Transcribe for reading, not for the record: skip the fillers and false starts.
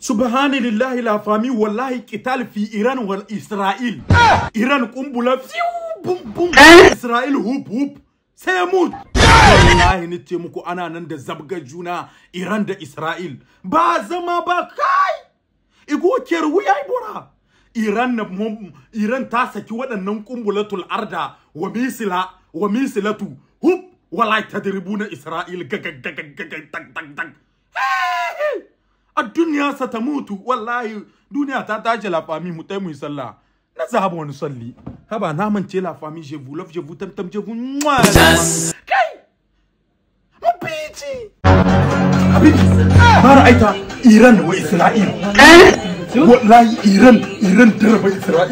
Subhanallahi la fami wallahi qital fi Iran wal Israel. Iran kumbula fiu bum bum. Israel hup hup. Sai mut. Wallahi ni ce muku ana nan da zabga juna Iran da Israel. Ba zama ba kai. Igo ker wuya bora. Iran na Iran ta saki waɗannan kumbulatul arda wa misila wa misilatu hup wallahi tadribuna Israel gagagagagag tak tak tak. A duniya sa ta mutu wallahi duniya ta tashi la famille mu tai mu sallah na zahaba wani salli haba na mance la famille je vous love je vous tam tam je vous kai mu bici habibi ma ra'aita Iran wa Israel wallahi Iran darba Israel.